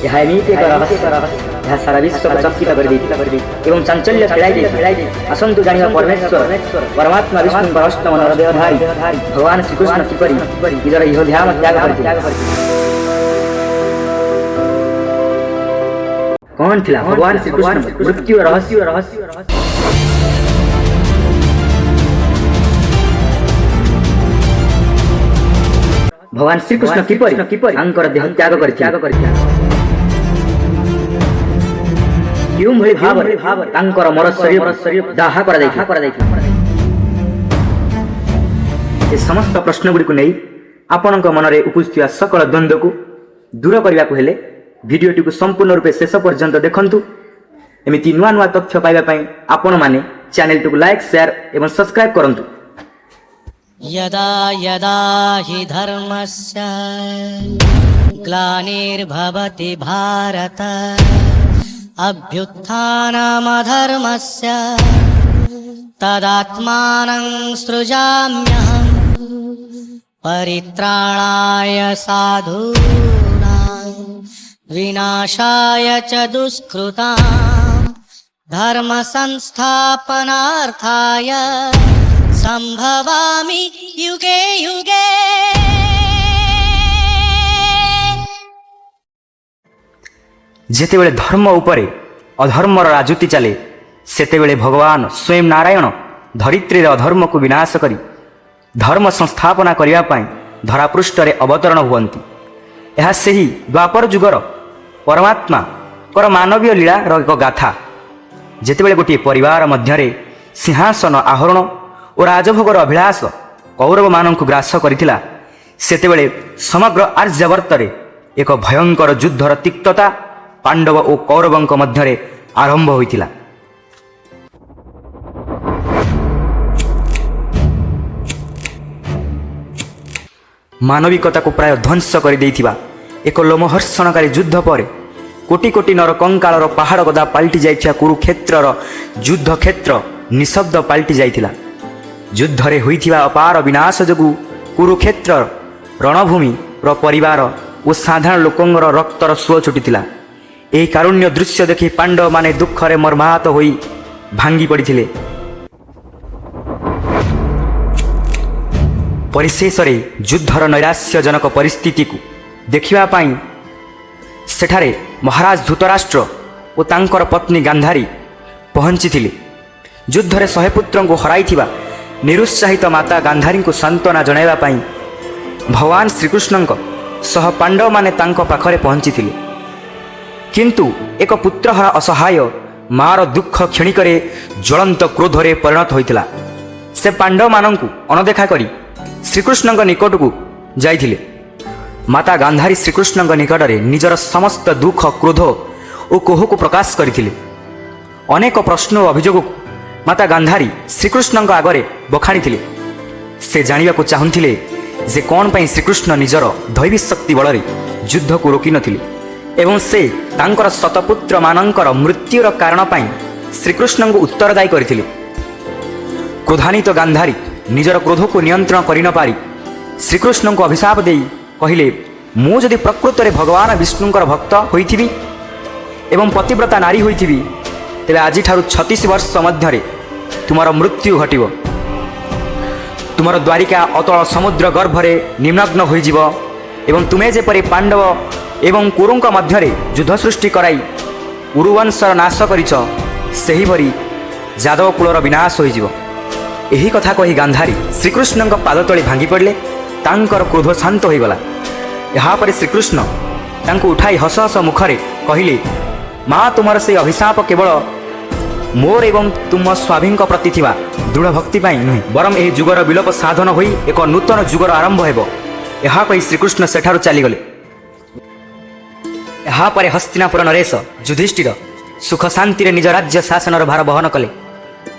ଏହା ଏମିତି ଏକ ରହସ୍ୟ, ଯାହା ସାରା ବିଶ୍ୱକୁ ଚକିତ କରିଦେଇଥିଲା ଏବଂ ଚାଞ୍ଚଲ୍ୟ ଖେଳାଇ ଦେଇଥିଲା। ଆସନ୍ତୁ ଜାଣିବା, ପରମେଶ୍ୱର ପରମାତ୍ମା ବିଷ୍ଣୁଙ୍କର ଅଷ୍ଟମ ନରଦେହଧାରୀ ଭଗବାନ ଶ୍ରୀକୃଷ୍ଣ କିପରି ନିଜର ଇହଧାମ ତ୍ୟାଗ କରିଥିଲେ। କଣ ଥିଲା ଭଗବାନ ଶ୍ରୀକୃଷ୍ଣ ମୃତ୍ୟୁ ରହସ୍ୟ? ରହସ୍ୟ ଭଗବାନ ଶ୍ରୀକୃଷ୍ଣ କିପରି ତାଙ୍କର ଦେହ ତ୍ୟାଗ କରିଥିଲେ, କେଉଁଭଳି ଭାବରେ ତାଙ୍କର ମର ଶରୀର ଦାହ କରାଯାଇଥିଲା, ଏ ସମସ୍ତ ପ୍ରଶ୍ନଗୁଡ଼ିକୁ ନେଇ ଆପଣଙ୍କ ମନରେ ଉପୁଜୁଥିବା ସକଳ ଦ୍ୱନ୍ଦ୍ୱକୁ ଦୂର କରିବାକୁ ହେଲେ ଭିଡ଼ିଓଟିକୁ ସମ୍ପୂର୍ଣ୍ଣ ରୂପେ ଶେଷ ପର୍ଯ୍ୟନ୍ତ ଦେଖନ୍ତୁ। ଏମିତି ନୂଆ ନୂଆ ତଥ୍ୟ ପାଇବା ପାଇଁ ଆପଣମାନେ ଚ୍ୟାନେଲଟିକୁ ଲାଇକ୍, ସେୟାର ଏବଂ ସବସ୍କ୍ରାଇବ୍ କରନ୍ତୁ। यदा यदा हि धर्मस्य ग्लानिर्भवति भारत, अभ्युत्थानमधर्मस्य तदात्मानं सृजाम्यहम्। परित्राणाय साधूनां विनाशाय च दुष्कृताम्, धर्मसंस्थापनार्थाय सम्भवामि युगे युगे। ଯେତେବେଳେ ଧର୍ମ ଉପରେ ଅଧର୍ମର ରାଜୁତି ଚାଲେ, ସେତେବେଳେ ଭଗବାନ ସ୍ୱୟଂ ନାରାୟଣ ଧରିତ୍ରୀରେ ଅଧର୍ମକୁ ବିନାଶ କରି ଧର୍ମ ସଂସ୍ଥାପନା କରିବା ପାଇଁ ଧରାପୃଷ୍ଠରେ ଅବତରଣ ହୁଅନ୍ତି। ଏହା ସେହି ଦ୍ୱାପର ଯୁଗର ପରମାତ୍ମାଙ୍କର ମାନବୀୟ ଲୀଳାର ଏକ ଗାଥା, ଯେତେବେଳେ ଗୋଟିଏ ପରିବାର ମଧ୍ୟରେ ସିଂହାସନ ଆରୋହଣ ଓ ରାଜଭୋଗର ଅଭିଳାଷ କୌରବମାନଙ୍କୁ ଗ୍ରାସ କରିଥିଲା, ସେତେବେଳେ ସମଗ୍ର ଆର୍ଯ୍ୟାବର୍ତ୍ତରେ ଏକ ଭୟଙ୍କର ଯୁଦ୍ଧର ତିକ୍ତତା ପାଣ୍ଡବ ଓ କୌରବଙ୍କ ମଧ୍ୟରେ ଆରମ୍ଭ ହୋଇଥିଲା। ମାନବିକତାକୁ ପ୍ରାୟ ଧ୍ୱଂସ କରିଦେଇଥିବା ଏକ ଲୋମହର୍ଷଣକାରୀ ଯୁଦ୍ଧ ପରେ କୋଟି କୋଟି ନରକଙ୍କାଳର ପାହାଡ଼ ଗଦା ପାଲଟି ଯାଇଥିବା କୁରୁକ୍ଷେତ୍ରର ଯୁଦ୍ଧକ୍ଷେତ୍ର ନିଶବ୍ଦ ପାଲଟି ଯାଇଥିଲା। ଯୁଦ୍ଧରେ ହୋଇଥିବା ଅପାର ବିନାଶ ଯୋଗୁଁ କୁରୁକ୍ଷେତ୍ର ରଣଭୂମିର ପରିବାର ଓ ସାଧାରଣ ଲୋକଙ୍କର ରକ୍ତର ସୁଅ ଛୁଟିଥିଲା। ଏହି କାରୁଣ୍ୟ ଦୃଶ୍ୟ ଦେଖି ପାଣ୍ଡବମାନେ ଦୁଃଖରେ ମର୍ମାହତ ହୋଇ ଭାଙ୍ଗି ପଡ଼ିଥିଲେ। ପରିଶେଷରେ ଯୁଦ୍ଧର ନୈରାଶ୍ୟଜନକ ପରିସ୍ଥିତିକୁ ଦେଖିବା ପାଇଁ ସେଠାରେ ମହାରାଜ ଧୃତରାଷ୍ଟ୍ର ଓ ତାଙ୍କର ପତ୍ନୀ ଗାନ୍ଧାରୀ ପହଞ୍ଚିଥିଲେ। ଯୁଦ୍ଧରେ 100 ପୁତ୍ରଙ୍କୁ ହରାଇଥିବା ନିରୁତ୍ସାହିତ ମାତା ଗାନ୍ଧାରୀଙ୍କୁ ସାନ୍ତ୍ୱନା ଜଣାଇବା ପାଇଁ ଭଗବାନ ଶ୍ରୀକୃଷ୍ଣଙ୍କ ସହ ପାଣ୍ଡବମାନେ ତାଙ୍କ ପାଖରେ ପହଞ୍ଚିଥିଲେ। କିନ୍ତୁ ଏକ ପୁତ୍ରହରା ଅସହାୟ ମାର ଦୁଃଖ କ୍ଷଣିକରେ ଜ୍ୱଳନ୍ତ କ୍ରୋଧରେ ପରିଣତ ହୋଇଥିଲା। ସେ ପାଣ୍ଡବମାନଙ୍କୁ ଅଣଦେଖା କରି ଶ୍ରୀକୃଷ୍ଣଙ୍କ ନିକଟକୁ ଯାଇଥିଲେ। ମାତା ଗାନ୍ଧାରୀ ଶ୍ରୀକୃଷ୍ଣଙ୍କ ନିକଟରେ ନିଜର ସମସ୍ତ ଦୁଃଖ, କ୍ରୋଧ ଓ କୋହକୁ ପ୍ରକାଶ କରିଥିଲେ। ଅନେକ ପ୍ରଶ୍ନ ଓ ଅଭିଯୋଗକୁ ମାତା ଗାନ୍ଧାରୀ ଶ୍ରୀକୃଷ୍ଣଙ୍କ ଆଗରେ ବଖାଣିଥିଲେ। ସେ ଜାଣିବାକୁ ଚାହୁଁଥିଲେ ଯେ କ'ଣ ପାଇଁ ଶ୍ରୀକୃଷ୍ଣ ନିଜର ଦୈବୀ ଶକ୍ତି ବଳରେ ଯୁଦ୍ଧକୁ ରୋକିନଥିଲେ ଏବଂ ସେ ତାଙ୍କର ଶତପୁତ୍ରମାନଙ୍କର ମୃତ୍ୟୁର କାରଣ ପାଇଁ ଶ୍ରୀକୃଷ୍ଣଙ୍କୁ ଉତ୍ତରଦାୟୀ କରିଥିଲେ। କ୍ରୋଧାନ୍ୱିତ ଗାନ୍ଧାରୀ ନିଜର କ୍ରୋଧକୁ ନିୟନ୍ତ୍ରଣ କରିନପାରି ଶ୍ରୀକୃଷ୍ଣଙ୍କୁ ଅଭିଶାପ ଦେଇ କହିଲେ, ମୁଁ ଯଦି ପ୍ରକୃତରେ ଭଗବାନ ବିଷ୍ଣୁଙ୍କର ଭକ୍ତ ହୋଇଥିବି ଏବଂ ପତିବ୍ରତା ନାରୀ ହୋଇଥିବି, ତେବେ ଆଜିଠାରୁ 36 ବର୍ଷ ମଧ୍ୟରେ ତୁମର ମୃତ୍ୟୁ ଘଟିବ। ତୁମର ଦ୍ୱାରିକା ଅତଳ ସମୁଦ୍ର ଗର୍ଭରେ ନିମଗ୍ନ ହୋଇଯିବ ଏବଂ ତୁମେ ଯେପରି ପାଣ୍ଡବ ଏବଂ କୁରୁଙ୍କ ମଧ୍ୟରେ ଯୁଦ୍ଧ ସୃଷ୍ଟି କରାଇ ଉରୁବଂଶର ନାଶ କରିଛ, ସେହିପରି ଯାଦବ କୁଳର ବିନାଶ ହୋଇଯିବ। ଏହି କଥା କହି ଗାନ୍ଧାରୀ ଶ୍ରୀକୃଷ୍ଣଙ୍କ ପାଦ ତଳେ ଭାଙ୍ଗି ପଡ଼ିଲେ। ତାଙ୍କର କ୍ରୋଧ ଶାନ୍ତ ହୋଇଗଲା। ଏହାପରେ ଶ୍ରୀକୃଷ୍ଣ ତାଙ୍କୁ ଉଠାଇ ହସ ହସ ମୁଖରେ କହିଲେ, ମା, ତୁମର ସେହି ଅଭିଶାପ କେବଳ ମୋର ଏବଂ ତୁମ ସ୍ୱାମୀଙ୍କ ପ୍ରତି ଥିବା ଦୃଢ଼ ଭକ୍ତି ପାଇଁ ନୁହେଁ, ବରଂ ଏହି ଯୁଗର ବିଲୋପ ସାଧନ ହୋଇ ଏକ ନୂତନ ଯୁଗର ଆରମ୍ଭ ହେବ। ଏହା କହି ଶ୍ରୀକୃଷ୍ଣ ସେଠାରୁ ଚାଲିଗଲେ। ଏହାପରେ ହସ୍ତିନାପୁର ନରେଶ ଯୁଧିଷ୍ଠିର ସୁଖ ଶାନ୍ତିରେ ନିଜ ରାଜ୍ୟ ଶାସନର ଭାର ବହନ କଲେ।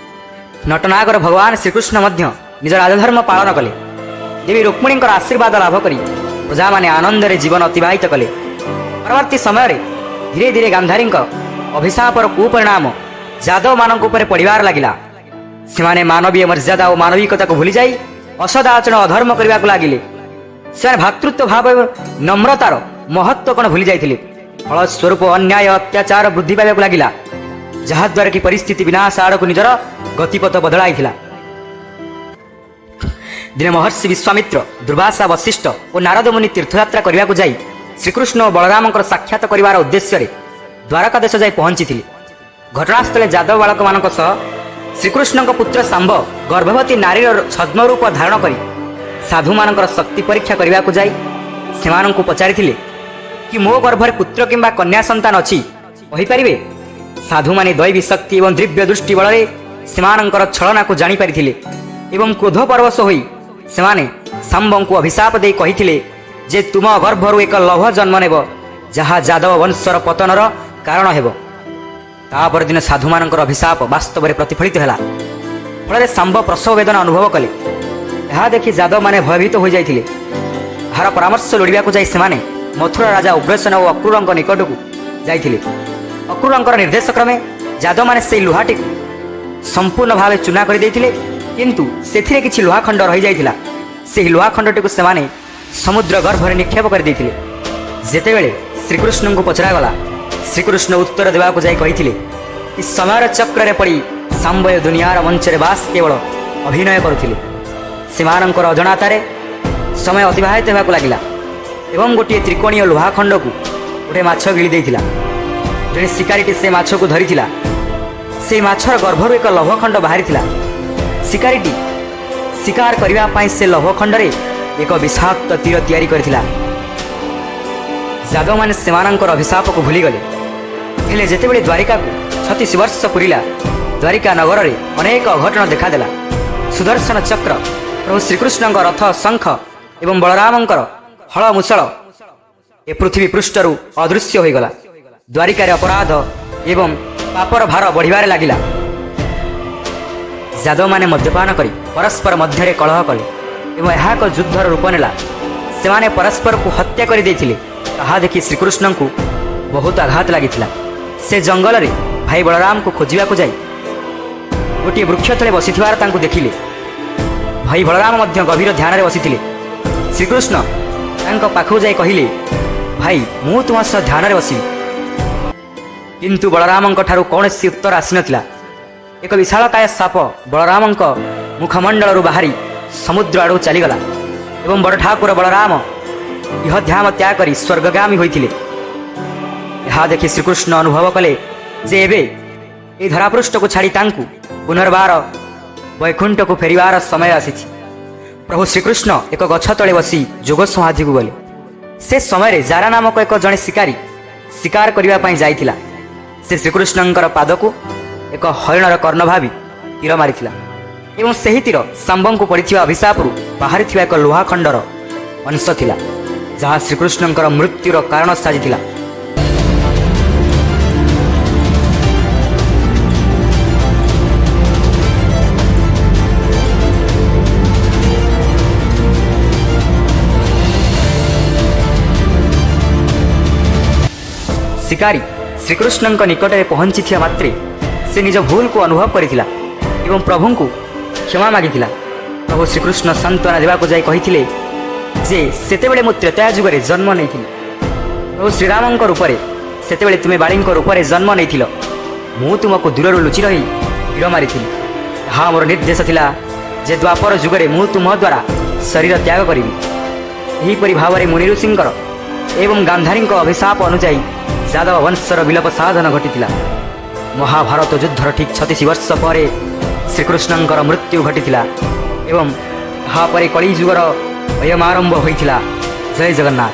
ନଟନାଗର ଭଗବାନ ଶ୍ରୀକୃଷ୍ଣ ମଧ୍ୟ ନିଜ ରାଜଧର୍ମ ପାଳନ କଲେ। ଦେବୀ ରୁକ୍ମିଣୀଙ୍କର ଆଶୀର୍ବାଦ ଲାଭ କରି ପ୍ରଜାମାନେ ଆନନ୍ଦରେ ଜୀବନ ଅତିବାହିତ କଲେ। ପରବର୍ତ୍ତୀ ସମୟରେ ଧୀରେ ଧୀରେ ଗାନ୍ଧାରୀଙ୍କ ଅଭିଶାପର କୁପରିଣାମ ଯାଦବମାନଙ୍କ ଉପରେ ପଡ଼ିବାର ଲାଗିଲା। ସେମାନେ ମାନବୀୟ ମର୍ଯ୍ୟାଦା ଓ ମାନବିକତାକୁ ଭୁଲିଯାଇ ଅସଦାଚରଣ, ଅଧର୍ମ କରିବାକୁ ଲାଗିଲେ। ସେମାନେ ଭ୍ରାତୃତ୍ୱ ଭାବ ଏବଂ ନମ୍ରତାର ମହତ୍ଵ କ'ଣ ଭୁଲି ଯାଇଥିଲେ। ଫଳସ୍ୱରୂପ ଅନ୍ୟାୟ ଅତ୍ୟାଚାର ବୃଦ୍ଧି ପାଇବାକୁ ଲାଗିଲା, ଯାହାଦ୍ୱାରା କି ପରିସ୍ଥିତି ବିନାଶ ଆଡ଼କୁ ନିଜର ଗତିପଥ ବଦଳାଇଥିଲା। ଦିନେ ମହର୍ଷି ବିଶ୍ୱାମିତ୍ର, ଦୁର୍ବାସା, ବଶିଷ୍ଠ ଓ ନାରଦ ମୁନି ତୀର୍ଥଯାତ୍ରା କରିବାକୁ ଯାଇ ଶ୍ରୀକୃଷ୍ଣ ଓ ବଳରାମଙ୍କର ସାକ୍ଷାତ କରିବାର ଉଦ୍ଦେଶ୍ୟରେ ଦ୍ୱାରକା ଦେଶ ଯାଇ ପହଞ୍ଚିଥିଲେ। ଘଟଣାସ୍ଥଳେ ଯାଦବ ବାଳକମାନଙ୍କ ସହ ଶ୍ରୀକୃଷ୍ଣଙ୍କ ପୁତ୍ର ଶାମ୍ବ ଗର୍ଭବତୀ ନାରୀର ଛଦ୍ମରୂପ ଧାରଣ କରି ସାଧୁମାନଙ୍କର ଶକ୍ତି ପରୀକ୍ଷା କରିବାକୁ ଯାଇ ସେମାନଙ୍କୁ ପଚାରିଥିଲେ କି ମୋ ଗର୍ଭରେ ପୁତ୍ର କିମ୍ବା କନ୍ୟା ସନ୍ତାନ ଅଛି, କହିପାରିବେ? ସାଧୁମାନେ ଦୈବୀ ଶକ୍ତି ଏବଂ ଦିବ୍ୟ ଦୃଷ୍ଟି ବଳରେ ସେମାନଙ୍କର ଛଳନାକୁ ଜାଣିପାରିଥିଲେ ଏବଂ କ୍ରୋଧ ପରବଶ ହୋଇ ସେମାନେ ଶାମ୍ବଙ୍କୁ ଅଭିଶାପ ଦେଇ କହିଥିଲେ ଯେ ତୁମ ଗର୍ଭରୁ ଏକ ଲଭ ଜନ୍ମ ନେବ, ଯାହା ଯାଦବ ବଂଶର ପତନର କାରଣ ହେବ। ତାପରଦିନ ସାଧୁମାନଙ୍କର ଅଭିଶାପ ବାସ୍ତବରେ ପ୍ରତିଫଳିତ ହେଲା। ଫଳରେ ଶାମ୍ବ ପ୍ରସବ ବେଦନା ଅନୁଭବ କଲେ। ଏହା ଦେଖି ଯାଦବମାନେ ଭୟଭୀତ ହୋଇଯାଇଥିଲେ। ଏହାର ପରାମର୍ଶ ଲୋଡ଼ିବାକୁ ଯାଇ ସେମାନେ ମଥୁରା ରାଜା ଉଗ୍ରସେନ ଓ ଅକ୍ରୁରଙ୍କ ନିକଟକୁ ଯାଇଥିଲେ। ଅକ୍ରୁରଙ୍କର ନିର୍ଦ୍ଦେଶ କ୍ରମେ ଯାଦବମାନେ ସେଇ ଲୁହାଟିକୁ ସମ୍ପୂର୍ଣ୍ଣ ଭାବେ ଚୂନା କରିଦେଇଥିଲେ, କିନ୍ତୁ ସେଥିରେ କିଛି ଲୁହାଖଣ୍ଡ ରହିଯାଇଥିଲା। ସେହି ଲୁହାଖଣ୍ଡଟିକୁ ସେମାନେ ସମୁଦ୍ର ଗର୍ଭରେ ନିକ୍ଷେପ କରିଦେଇଥିଲେ। ଯେତେବେଳେ ଶ୍ରୀକୃଷ୍ଣଙ୍କୁ ପଚରାଗଲା, ଶ୍ରୀକୃଷ୍ଣ ଉତ୍ତର ଦେବାକୁ ଯାଇ କହିଥିଲେ କି ସମୟର ଚକ୍ରରେ ପଡ଼ି ଶାମ୍ବ ଏ ଦୁନିଆର ମଞ୍ଚରେ ବାସ୍ କେବଳ ଅଭିନୟ କରୁଥିଲେ। ସେମାନଙ୍କର ଅଜଣାତାରେ ସମୟ ଅତିବାହିତ ହେବାକୁ ଲାଗିଲା ଏବଂ ଗୋଟିଏ ତ୍ରିକୋଣୀୟ ଲୁହା ଖଣ୍ଡକୁ ଗୋଟିଏ ମାଛ ଗିଳି ଦେଇଥିଲା। ଜଣେ ଶିକାରୀଟି ସେ ମାଛକୁ ଧରିଥିଲା। ସେଇ ମାଛର ଗର୍ଭରୁ ଏକ ଲୌହଖଣ୍ଡ ବାହାରିଥିଲା। ଶିକାରୀଟି ଶିକାର କରିବା ପାଇଁ ସେ ଲୌହଖଣ୍ଡରେ ଏକ ବିଷାକ୍ତ ତୀର ତିଆରି କରିଥିଲା। ଯାଦବମାନେ ସେମାନଙ୍କର ଅଭିଶାପକୁ ଭୁଲିଗଲେ। ହେଲେ ଯେତେବେଳେ ଦ୍ୱାରିକାକୁ 36 ବର୍ଷ ପୁରିଲା, ଦ୍ୱାରିକା ନଗରରେ ଅନେକ ଅଘଟଣ ଦେଖାଦେଲା। ସୁଦର୍ଶନ ଚକ୍ର, ପ୍ରଭୁ ଶ୍ରୀକୃଷ୍ଣଙ୍କ ରଥ, ଶଙ୍ଖ ଏବଂ ବଳରାମଙ୍କର ହଳ ମୁସଳ ଏ ପୃଥିବୀ ପୃଷ୍ଠରୁ ଅଦୃଶ୍ୟ ହୋଇଗଲା। ଦ୍ୱାରିକାରେ ଅପରାଧ ଏବଂ ପାପର ଭାର ବଢ଼ିବାରେ ଲାଗିଲା। ଯାଦବମାନେ ମଦ୍ୟପାନ କରି ପରସ୍ପର ମଧ୍ୟରେ କଳହ କଲେ ଏବଂ ଏହା ଏକ ଯୁଦ୍ଧର ରୂପ ନେଲା। ସେମାନେ ପରସ୍ପରକୁ ହତ୍ୟା କରିଦେଇଥିଲେ। ତାହା ଦେଖି ଶ୍ରୀକୃଷ୍ଣଙ୍କୁ ବହୁତ ଆଘାତ ଲାଗିଥିଲା। ସେ ଜଙ୍ଗଲରେ ଭାଇ ବଳରାମକୁ ଖୋଜିବାକୁ ଯାଇ ଗୋଟିଏ ବୃକ୍ଷ ତଳେ ବସିଥିବାର ତାଙ୍କୁ ଦେଖିଲେ। ଭାଇ ବଳରାମ ମଧ୍ୟ ଗଭୀର ଧ୍ୟାନରେ ବସିଥିଲେ। ଶ୍ରୀକୃଷ୍ଣ ତାଙ୍କ ପାଖକୁ ଯାଇ କହିଲେ, ଭାଇ, ମୁଁ ତୁମ ସହ ଧ୍ୟାନରେ ବସିବି। କିନ୍ତୁ ବଳରାମଙ୍କ ଠାରୁ କୌଣସି ଉତ୍ତର ଆସିନଥିଲା। ଏକ ବିଶାଳକାୟ ସାପ ବଳରାମଙ୍କ ମୁଖମଣ୍ଡଳରୁ ବାହାରି ସମୁଦ୍ର ଆଡ଼କୁ ଚାଲିଗଲା ଏବଂ ବଡ଼ ଠାକୁର ବଳରାମ ଇହଧାମ ତ୍ୟାଗ କରି ସ୍ୱର୍ଗଗାମୀ ହୋଇଥିଲେ। ଏହା ଦେଖି ଶ୍ରୀକୃଷ୍ଣ ଅନୁଭବ କଲେ ଯେ ଏବେ ଏହି ଧରାପୃଷ୍ଠକୁ ଛାଡ଼ି ତାଙ୍କୁ ପୁନର୍ବାର ବୈକୁଣ୍ଠକୁ ଫେରିବାର ସମୟ ଆସିଛି। ପ୍ରଭୁ ଶ୍ରୀକୃଷ୍ଣ ଏକ ଗଛ ତଳେ ବସି ଯୋଗ ସମାଧିକୁ ଗଲେ। ସେ ସମୟରେ ଜାରା ନାମକ ଏକ ଜଣେ ଶିକାରୀ ଶିକାର କରିବା ପାଇଁ ଯାଇଥିଲା। ସେ ଶ୍ରୀକୃଷ୍ଣଙ୍କର ପାଦକୁ ଏକ ହରିଣର କର୍ଣ୍ଣ ଭାବି ତୀର ମାରିଥିଲା ଏବଂ ସେହି ତୀର ଶାମ୍ବଙ୍କୁ ପଡ଼ିଥିବା ଅଭିଶାପରୁ ବାହାରିଥିବା ଏକ ଲୁହା ଖଣ୍ଡର ଅଂଶ ଥିଲା, ଯାହା ଶ୍ରୀକୃଷ୍ଣଙ୍କର ମୃତ୍ୟୁର କାରଣ ସାଜିଥିଲା। ଶିକାରୀ ଶ୍ରୀକୃଷ୍ଣଙ୍କ ନିକଟରେ ପହଞ୍ଚିଥିବା ମାତ୍ରେ ସେ ନିଜ ଭୁଲକୁ ଅନୁଭବ କରିଥିଲା ଏବଂ ପ୍ରଭୁଙ୍କୁ କ୍ଷମା ମାଗିଥିଲା। ପ୍ରଭୁ ଶ୍ରୀକୃଷ୍ଣ ସାନ୍ତ୍ୱନା ଦେବାକୁ ଯାଇ କହିଥିଲେ ଯେ ସେତେବେଳେ ମୁଁ ତ୍ରେତୟା ଯୁଗରେ ଜନ୍ମ ନେଇଥିଲି ପ୍ରଭୁ ଶ୍ରୀରାମଙ୍କ ରୂପରେ, ସେତେବେଳେ ତୁମେ ବାଳୀଙ୍କ ରୂପରେ ଜନ୍ମ ନେଇଥିଲ। ମୁଁ ତୁମକୁ ଦୂରରୁ ଲୁଚି ରହି ତୀର ମାରିଥିଲି। ତାହା ମୋର ନିର୍ଦ୍ଦେଶ ଥିଲା ଯେ ଦ୍ୱାପର ଯୁଗରେ ମୁଁ ତୁମ ଦ୍ୱାରା ଶରୀର ତ୍ୟାଗ କରିବି। ଏହିପରି ଭାବରେ ମୁନି ଋଷିଙ୍କର ଏବଂ ଗାନ୍ଧାରୀଙ୍କ ଅଭିଶାପ ଅନୁଯାୟୀ ଯାଦବ ବଂଶର ବିଲୋପ ସାଧନ ଘଟିଥିଲା। ମହାଭାରତ ଯୁଦ୍ଧର ଠିକ୍ 36 ବର୍ଷ ପରେ ଶ୍ରୀକୃଷ୍ଣଙ୍କର ମୃତ୍ୟୁ ଘଟିଥିଲା ଏବଂ ତାହାପରେ କଳିଯୁଗର ଅୟମାରମ୍ଭ ହୋଇଥିଲା। ଜୟ ଜଗନ୍ନାଥ।